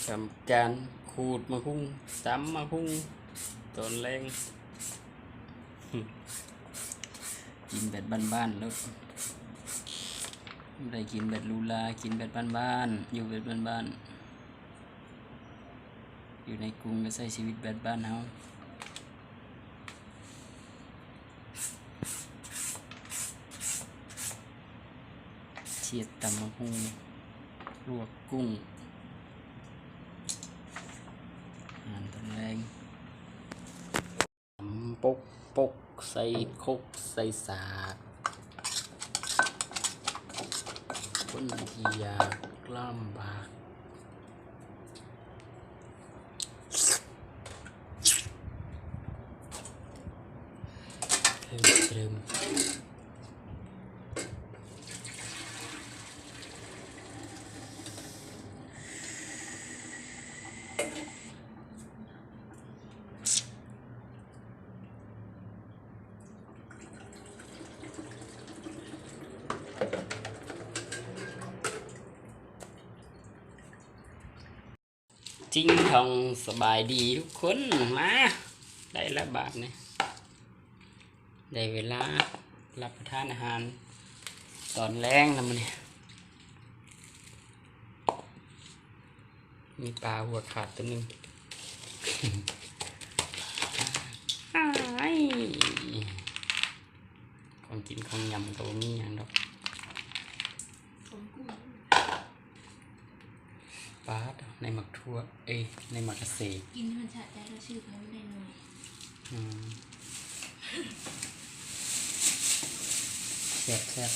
ກຳການຂູດໝາກຫຸ່ງ ຕຳໝາກຫຸ່ງຕອນແລງ ກິນແບບບ້ານໆໂລດ ບໍ່ໄດ້ກິນແບບຫຼູຫຼາ ກິນແບບບ້ານໆ ຢູ່ແບບບ້ານໆ ຢູ່ໃນກຸງກໍໃຊ້ຊີວິດແບບບ້ານເຮົາ. ສຽດຕຳບັກຫຸ່ງ ລວກກຸ້ງ ອາຫານຕອນແລງ ຕຳປົກປົກ ໃສ່ຄົກໃສ່ສາກ ຄົນທີ່ຍາກລຳບາກ. ເລີ່ມ ເລີ່ມ ຈິງທອງ ສະບາຍດີທຸກຄົນ ມາ ໄດ້ແລ້ວບາດນີ້ ໄດ້ເວລາຮັບປະທານອາຫານຕອນແລງແລ້ວມື້ນີ້ ມີປາຫົວຂາດຕົວໜຶ່ງ ອ້າຍ ຂອງກິນຂອງຫຍ້ຳກໍບໍ່ມີຫຍັງດອກ. ປາດ ໃນໝາກຖົ່ວ ເອີຍ ໃນໝາກກະເສ ກິນໃຫ້ມັນສະໃຈ ແລ້ວຊື້ເພິ່ມໄດ້ໜ້ອຍ ອືມ ແຊບ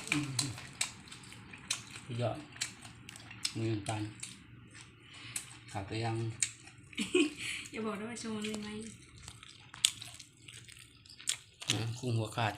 ໆ ອືມ ສຸດຍອດ ມີນ້ຳຕານ ຂາດແຕ່ຢ່າງ ຢ່າບອກເດີວ່າຊົງເລີຍໄໝ ອືມ ກຸ້ງຫົວຂາດ.